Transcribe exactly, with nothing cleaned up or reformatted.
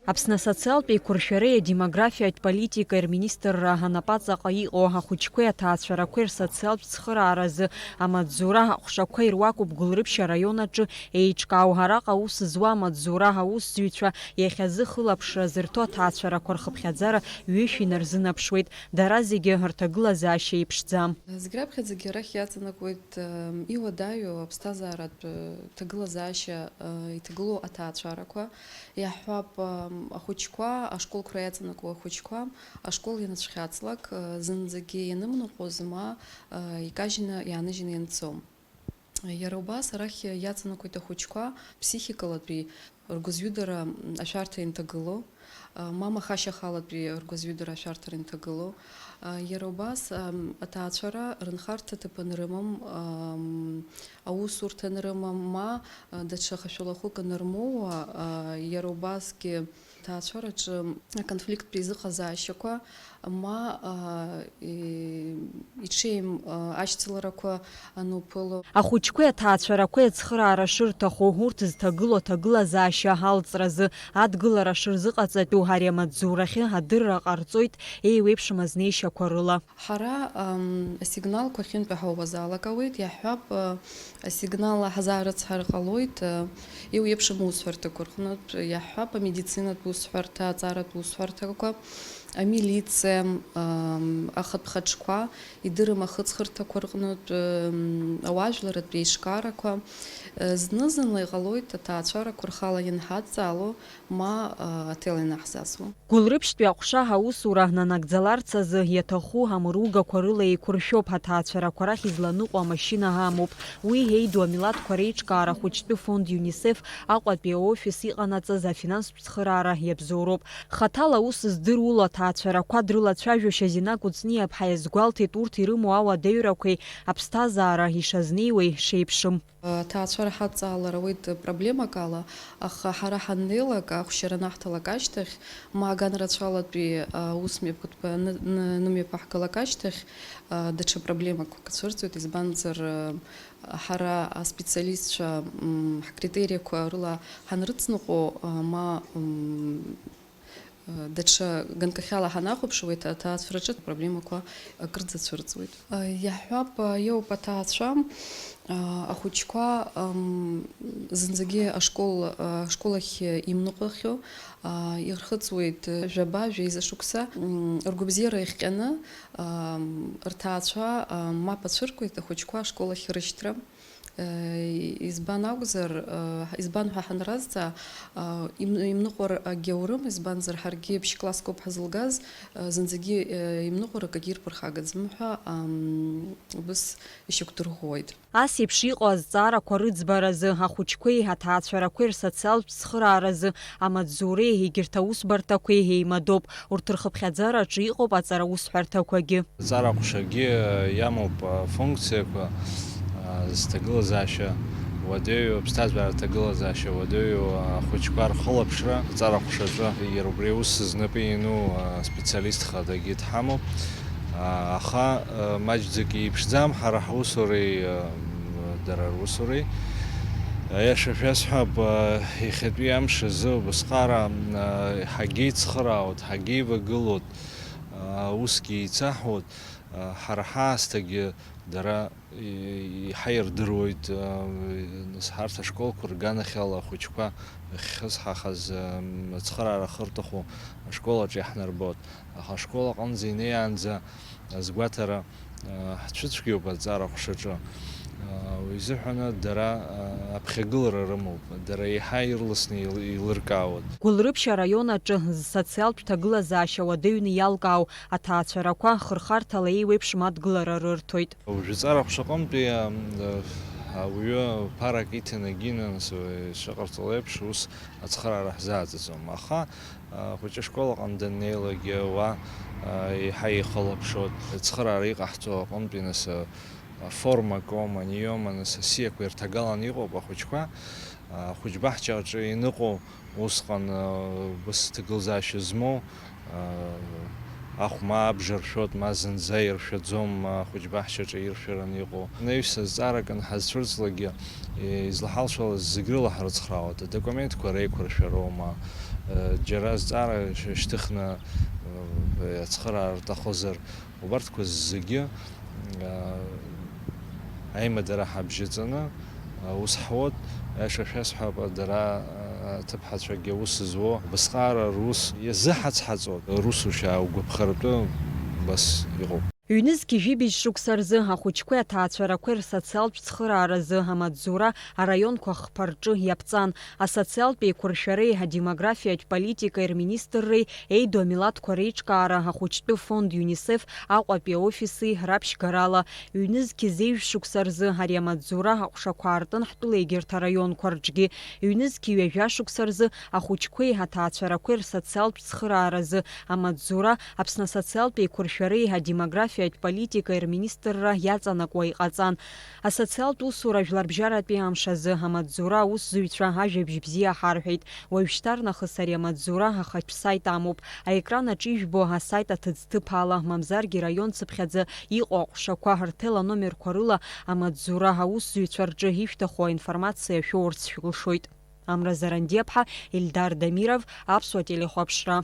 Аԥсны асоциалтә еиқәыршәареи адемографиатә политикеи рминистрра анапаҵаҟа иҟоу ахәыҷқәеи аҭаацәарақәеи рсоциалтә цхырааразы амаҵзура аҟәшақәа ируакуп Гәылрыԥшь араион аҿы еиҿкаау. Араҟа аус зуа амаҵзура аусзуҩцәа иахьазы хылаԥшра зырҭо аҭаацәарақәа рхыԥхьаӡара ҩышә инарзынаԥшуеит. Дара зегьы рҭагылазаашьа еиԥшӡам. Зегь раԥхьаӡагьы арахь иаҵанакуеит, м, иуадаҩу аԥсҭазааратә, ы, ҭагылазаашьа, ы, иҭагылоу аҭаацәарақәа. Иаҳҳәап, м, ахәыҷқәа, ашколқәра иаҵанакуа ахәыҷқәа, ашкол ианацәхьаҵлак, ы, зынӡагьы ианымныҟәоз ма, ы, икажьны, иааныжьны ианцом. Иара убас арахь иаҵанакуеит ахәыҷқәа ԥсихикалатәи ргәызҩыдара ашәарҭа инҭагылоу, мама хашьа халатәи ргәызҩыдара ашәарҭара инҭагылоу. Иара убас, ам, аҭаацәара рынхарҭа ҭыԥ анрымам, ам, аусурҭа анрымам, ма, а, даҽа хашәалахәык анырмоуа, а, иара убасгьы аҭаацәараҿы аконфликттә еизыҟазаашьақәа, ма, а, и-, иҽеим, а, ашьцыларақәа ануԥыло. Ахәыҷқәеи аҭаацәарақәеи ацхыраара шырҭаху, урҭ зҭагылоу аҭагылазаашьа алҵразы адгылара шырзыҟаҵатәу ари амаҵзурахьы адырра ҟарҵоит еиуеиԥшым азнеишьақәа рыла. Ҳара, ам, асигналқәа ахьынтәаҳауаз аалак ауеит, иаҳҳәап, а, асигнал ҳазаарыцҳар ҟалоит, а, еиуеиԥшым аусҳәарҭақәа рҟнытә, иаҳҳәап, амедицинатә усҳәарҭа, аҵаратә усҳәарҭақәа, амилициа, ам, ахатә хаҿқәа, идырым ахыҵхырҭақәа рҟнытә, ам, ауаажәларратә еиҿкаарақәа. Зны-зынла иҟалоит аҭаацәарақәа рхала ианҳадҵаало, ма, а, аҭел ианаҳзасуа. Гәылрыԥшьтәи аҟәша аусура нанагӡаларц азы иаҭаху амыругақәа рыла еиқәыршәоуп, аҭаацәарақәа рахь изланыҟәо амашьына амоуп. Уи еиду амилаҭқәа реиҿкаара ахәыҷтәы фонд ЮНИСЕФ Аҟәатәи аофис иҟанаҵаз афинанстә цхыраара иабзоуроуп. Хаҭала аус здыруа аҭаацәарақәа дрылацәажәошәа Зина Кәыҵниаԥҳа иазгәалҭеит урҭ ирымоу ауадаҩрақәеи аԥсҭазаара ишазнеиуеи шеиԥшым. Аҭаацәара ҳадҵаалар ауеит проблемак ала, аха ҳара ҳаннеилак, ахәшьара анаҳҭалак ашьҭахь, ма аган рацәалатәи аусмҩаԥгатәқәа ны-, ны-, нымҩаԥаҳгалак ашьҭахь, а, даҽа проблемақәак цәырҵуеит, избанзар, а, ҳара аспециалистцәа, м, ҳкритериақәа рыла ҳанрыцныҟәо, а, ма, м, Даҽа ганкахьала ҳанахәаԥшуеит, аҭаацәараҿы апроблемақәа акырӡа цәырҵуеит. Иаҳҳәап, иоуп аҭаацәа, ахәыҷқәа, ам, зынӡагьы ашкол, ашкол ахь имныҟәахьоу, ирхыҵуеит жәаба, жәеиза шықәса, м, ргәабзиара иахҟьаны, ам, рҭаацәа, ам, мап ацәыркуеит ахәыҷқәа ашкол ахь рышьҭра. Избан акәзар, избан ҳәа ҳанразҵаа, им-, имныҟәарагьы аурым, избанзар ҳаргьы ԥшь-класск ауп ҳазылгаз, зынӡагьы имныҟәара акгьы ирԥырхагаӡам ҳәа, ам, убыс ишьақәдырӷәӷәоит. Ас еиԥш иҟоу азҵаарақәа рыӡбаразы, ахәыҷқәеи аҭаацәарақәеи рсоциалтә цхырааразы, амаҵзуреи егьырҭ аусбарҭақәеи еимадоуп. Урҭ рхыԥхьаӡараҿы иҟоуп аҵараусҳәарҭақәагьы. Аҵара ҟәшагьы иамоуп афункциақәа, зҭагылазаашьа уадаҩу, аԥсҭазаара аҭагылазаашьа уадаҩу ахәыҷқәа рхылаԥшра. Аҵара ҟәшаҿы иара убри аус знапы иану специалист хадагьы дҳамоуп. Аха маҷӡак иеиԥшӡам ҳара ҳусуреи дара русуреи. Аиаша шәасҳәап, иахьатәи амш азы убасҟара ҳагьеицхыраауеит, ҳагьеивагылоит, усгьы еицаҳуеит, ҳара ҳаасҭагьы дара иҳаирдыруеит, нас ҳарҭ ашколқәа рганахьала ахәыҷқәа ахьхысҳахаз ацхыраара ахырҭаху ашкол аҿы иаҳнарбоит. Аха ашкол аҟынӡа инеиаанӡа азгәаҭара ҳцәыцәгьоуп аҵара аҟәшаҿы. Уи изыҳәаны дара аԥхьагылара рымоуп, дара еиҳа ирласны еил-, еилыркаауеит. Гәылрыԥшь араион аҿы зсоциалтә ҭагылазаашьа уадаҩны иалкаау аҭаацәарақәа хырхарҭала еиуеиԥшым адгылара рырҭоит. Уажәы аҵара аҟәшаҟынтәи, а, ауаҩы ԥарак иҭанагьы, нас, ишыҟарҵалак еиԥш, ус ацхыраара ҳзааӡаӡом. Аха, а, хәыҷы ашкол аҟны даннеилакгьы уа, а, еиҳа ихылаԥшуеит. Ацхыраара иҟаҳҵо аҟынтәи, нас, а, формак аума, аниома, нас, асиақәа ирҭагалан иҟоуп ахәыҷқәа. А, ахәыҷбаҳчаҿы ианыҟоу усҟан, а, убыс ҭагылазаашьа змоу, а, ахә ма абжа ршәоит, ма зынӡа иршәаӡом, ма ахәыҷбаҳчаҿы иршәаран иҟоу. Анаҩс азҵаарак анҳазцәырҵлакгьы, е, излаҳалшалаз зегь рыла ҳрыцхраауеит, адокументқәа реиқәыршәароума, Џьара зҵаара шьҭыхны ацхыраара рҭахызар, убарҭқәа зегьы аимадара ҳабжьаҵаны аус ҳуеит. Аиаша шәасҳәап, дара аҭыԥҳацәагьы аус зуо, абасҟаара рус иазыҳацҳаҵоит, русушьа угәаԥхаратәы убас иҟоуп. Ҩнызқь жәибжь шықәса рзы ахәыҷқәеи аҭаацәарақәеи рсоциалтә цхырааразы амаҵзура араионқәа хԥа рҿы иаԥҵан. Асоциалтә еиқәыршәареи адемографиатә политикеи рминистрреи еиду амилаҭқәа реиҿкаара ахәыҷтәы фонд ЮНИСЕФ Аҟәатәи аофиси раԥшьгарала, ҩнызқь зеижә шықәса рзы ари амаҵзура аҟәшақәа аартын ҳтәыла егьырҭ араионқәа рҿгьы, ҩнызқь ҩажәа шықәса рзы ахәыҷқәеи аҭаацәарақәеи рсоциалтә цхырааразы амаҵзура Аԥсны асоциалтә еиқәыршәареи адемографиатә политикеи рминистрра иаҵанакуа иҟаҵан. Асоциалтә усура жәларбжьаратәи амш азы амаҵзура аусзуҩцәа ажәабжь бзиа ҳарҳәеит. Уажәшьҭарнахыс ари амаҵзура ахатә сайт амоуп. Аекран аҿы ижәбо асайт аҭыӡҭыԥ ала, мамзаргьы раион цыԥхьаӡа иҟоу аҟәшақәа рҭеланомерқәа рыла амаҵзура аусзуҩцәа рҿы ишәҭаху аинформациа шәоурц шәылшоит. Амра Зарандиаԥҳа, Ельдар Дамиров, Аԥсуа телехәаԥшра.